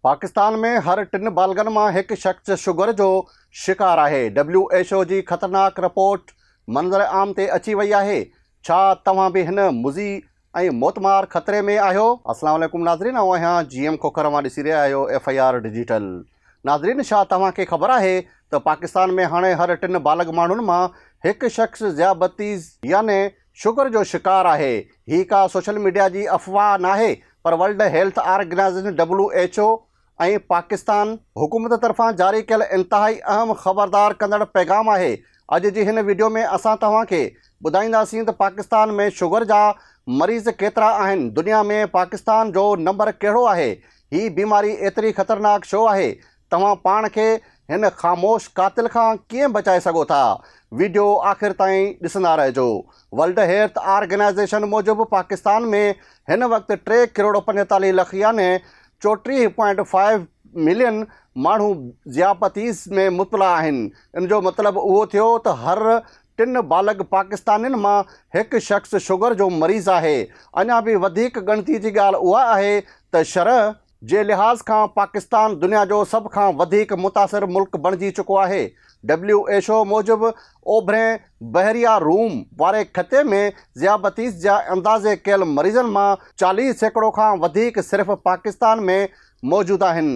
پاڪستان ۾ هر ٽن بالغن مان هڪ شخص شگر جو شڪار آهي، ڊبليو ايڇ او جي خطرناڪ رپورٽ منظر عام تي اچي وئي آهي، ڇا توهان به هن مضي ۽ موتمار خطري ۾ آهيو؟ اسلام عليڪم ناظرين آئون آهيان جي ايم کوکر اوهان ڏسي رهيا آهيو ايف I R digital ناظرين ڇا توهان کي خبر آهي ته پاڪستان ۾ هاڻي هر ٽن بالغ ماڻهن مان هڪ شخص ذيابطيس يعني شگر جو شڪار آهي. هي ڪا سوشل ميڊيا جي افواهه ناهي پر world health organization, W H O, ۽ Pakistan حڪومت طرفان جاري ڪيل انتهائي اهم خبردار ڪندڙ پيغام آهي. اڄ جي هن وڊيو ۾ اسان توهان کي ٻڌائينداسين ته پاڪستان ۾ شگر جا مريض ڪيترا آهن، دنيا ۾ پاڪستان جو نمبر ڪهڙو آهي، هي بيماري ايتري خطرناڪ ڇو آهي، توهان پاڻ کي هن خاموش قاتل کان ڪيئن بچائي سگهو ٿا؟ وڊيو آخر تائين ڏسندا رهجو. ورلڊ هيلٿ آرگنائيزيشن موجب پاڪستان ۾ هن وقت ٽي ڪروڙ 45 لک يعني 34 پوائنٽ فائيو ملين ماڻهو ذيابطيس ۾ مبتلا آهن. ان جو مطلب اهو ٿيو ته هر ٽن بالغ پاڪستانين مان هڪ شخص شگر جو مريض آهي. اڃا به وڌيڪ ڳڻتي جي ڳالهه اها آهي ته شرح جي لحاظ کان پاڪستان دنيا جو سڀ کان وڌيڪ متاثر ملڪ بڻجي چڪو آهي. ڊبليو ايڇ او موجب اوڀرين بحريه روم واري خطي ۾ ذيابطيس جا اندازي ڪيل مريضن مان 40% کان وڌيڪ صرف پاڪستان ۾ موجود آهن.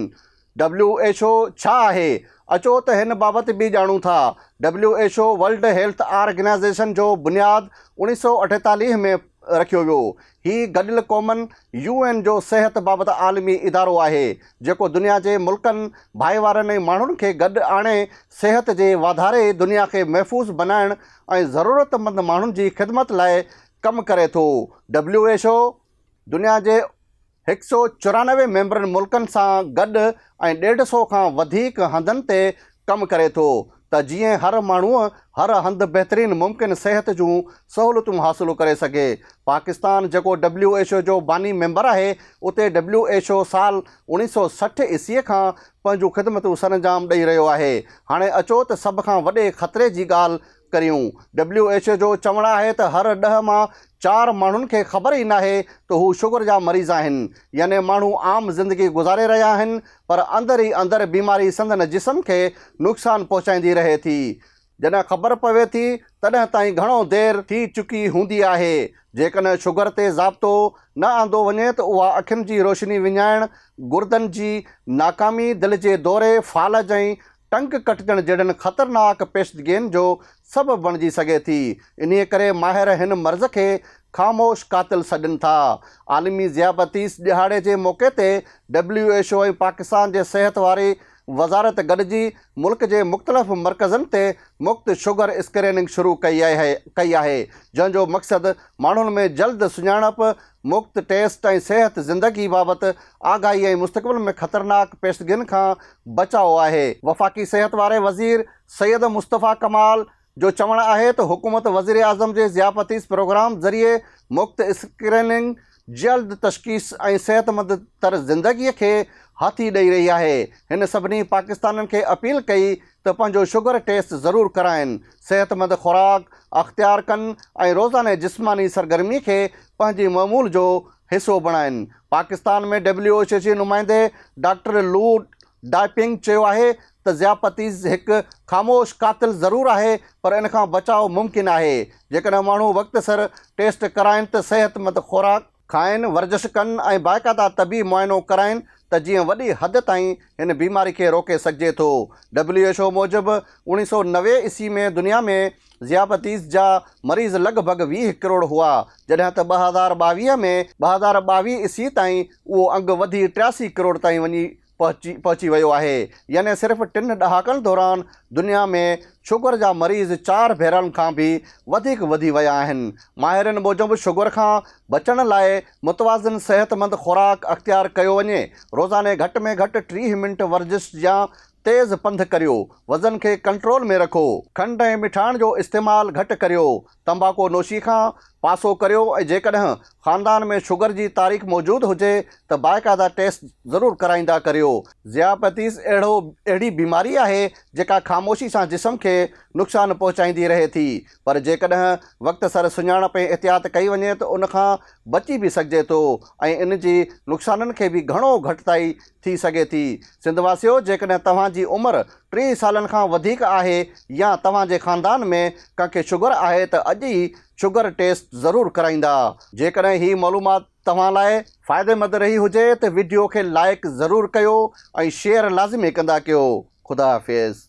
ڊبليو ايڇ او ڇا آهي؟ اچو ته هن بابت به ڄاڻون ٿا. W H O world health organization جو بنياد 1948 ۾ رکيو ويو. هي گڏيل قومن، يو اين، جو صحت بابت عالمي ادارو آهي، جيڪو دنيا جي ملڪن، ڀائيوارن ۽ ماڻهن کي گڏ آڻي صحت جي واڌاري، دنيا کي محفوظ بنائڻ ۽ ضرورتمند ماڻهن جي خدمت لاء ڪم ڪري ٿو. ڊبليو ايڇ او دنيا جي 194 ميمبرن ملڪن سان گڏ ۽ ڏيڍ سئو کان وڌيڪ هنڌن تي ڪم ڪري ٿو ته جيئن هر ماڻهوء هر هنڌ بهترين ممڪن صحت جون سهولتون حاصل ڪري سگهي. پاڪستان جيڪو ڊبليو ايڇ او جو باني ميمبر آهي اتي ڊبليو ايڇ او سال 1960 عيسويء کان پنهنجون خدمتون سرانجام ڏئي رهيو آهي. هاڻي اچو ته سڀ کان وڏي خطري جي ڳالهه ڪريون. ڊبليو ايڇ او جو چوڻ آهي ته هر ڏهه مان چار ماڻهن کي خبر ئي ناهي ته هو شگر جا مريض آهن. يعني ماڻهو عام زندگي گذاري رهيا آهن پر اندر ئي اندر بيماري سندن جسم کي نقصان پهچائيندي رهي ٿي. جڏهن خبر پوي ٿي تڏهن تائين گهڻو دير ٿي چڪي هوندي آهي. جيڪڏهن شگر تي ضابطو نه آندو وڃي ته اها اکين جي روشني وڃائڻ، گردن جي ناڪامي، دل جي دوري، فالج ۽ ٽنگ ڪٽجڻ جهڙين خطرناڪ پيچيدگين جو سبب بڻجي سگهي ٿي. انهيء ڪري ماهر هن مرض کي خاموش قاتل سڏين ٿا. عالمي ذيابطيس ڏهاڙي جي موقعي تي ڊبليو ايڇ او ۽ پاڪستان جي صحت واري وزارت گڏجي ملڪ جي مختلف مرڪزن تي مفت شگر اسڪريننگ شروع ڪئي آهي، جنهن جو مقصد ماڻهن ۾ جلد سڃاڻپ، مفت ٽيسٽ ۽ صحت زندگي بابت آگاهي ۽ مستقبل ۾ خطرناڪ پيچيدگين کان بچاء آهي. وفاقي صحت واري وزير سيد مصطفيٰ ڪمال جو چوڻ آهي ته حڪومت وزيراعظم جي ذيابطيس پروگرام ذريعي مفت اسڪريننگ، جلد تشخيص ۽ صحتمند طرز زندگي کي هٿي ڏئي رهي آهي. هن سڀني پاڪستانين کي اپيل ڪئي ته پنهنجو شگر ٽيسٽ ضرور ڪرائين، صحتمند خوراڪ اختيار ڪن ۽ روزاني جسماني سرگرمي کي پنهنجي معمول جو حصو بڻائين. پاڪستان ۾ ڊبليو ايڇ او جي نمائندي ڊاڪٽر لو ڊائپنگ چيو آهي ته ذيابطيس هڪ خاموش قاتل ضرور آهي پر ان کان بچاء ممڪن آهي، جيڪڏهن ماڻهو وقت سر ٽيسٽ ڪرائين ته صحتمند خوراڪ کائين، ورزش ڪن ۽ باقاعده طبي معائنو ڪرائين ته جيئن وڏي حد تائين هن بيماري کي روڪي سگهجي ٿو. ڊبليو ايڇ او موجب 1990 عيسوي ۾ دنيا ۾ ذيابطيس جا مريض لڳ ڀڳ 20 ڪروڙ هئا جڏهن ته 2022 ۾ 2022 عيسوي تائين اهو انگ وڌي 83 ڪروڙ تائين وڃي پهچي پهچي ويو آهي يعني صرف ٽن ڏهاڪن دوران دنيا ۾ شگر جا مريض چار ڀيرن کان به وڌيڪ وڌي ويا آهن. ماهرن موجب شگر کان بچڻ لاء متوازن صحتمند خوراڪ اختيار ڪيو وڃي، روزاني گهٽ ۾ گهٽ 30 منٽ ورزش يا تيز پنڌ ڪريو، وزن کي ڪنٽرول ۾ رکو، کنڊ ۽ مٺاڻ جو استعمال گهٽ ڪريو، تمباڪو نوشي کان پاسو ڪريو ۽ جيڪڏهن خاندان ۾ شگر جي تاريخ موجود هجي ته باقاعده ٽيسٽ ضرور ڪرائيندا ڪريو. ذيابيطس اهڙو اهڙي بيماري آهي جيڪا خاموشي سان جسم کي نقصان پهچائيندي رهي ٿي پر جيڪڏهن وقت سر سڃاڻپ ۽ احتياط ڪئي وڃي ته ان کان بچي به سگهجي ٿو ۽ ان جي نقصانن کي به گهڻو گهٽتائي ٿي سگهي ٿي. سنڌ واسيو جيڪڏهن توهان جي عمر 30 سالن کان وڌيڪ آهي يا توهان جي خاندان ۾ ڪنهن کي شگر آهي ته اڄ ئي شگر ٽيسٽ ضرور ڪرائيندا. جيڪڏهن هي معلومات توهان لاء فائديمند رهي هجي ته وڊيو کي لائيڪ ضرور ڪيو ۽ شيئر لازمي ڪندا ڪيو. خدا حافظ.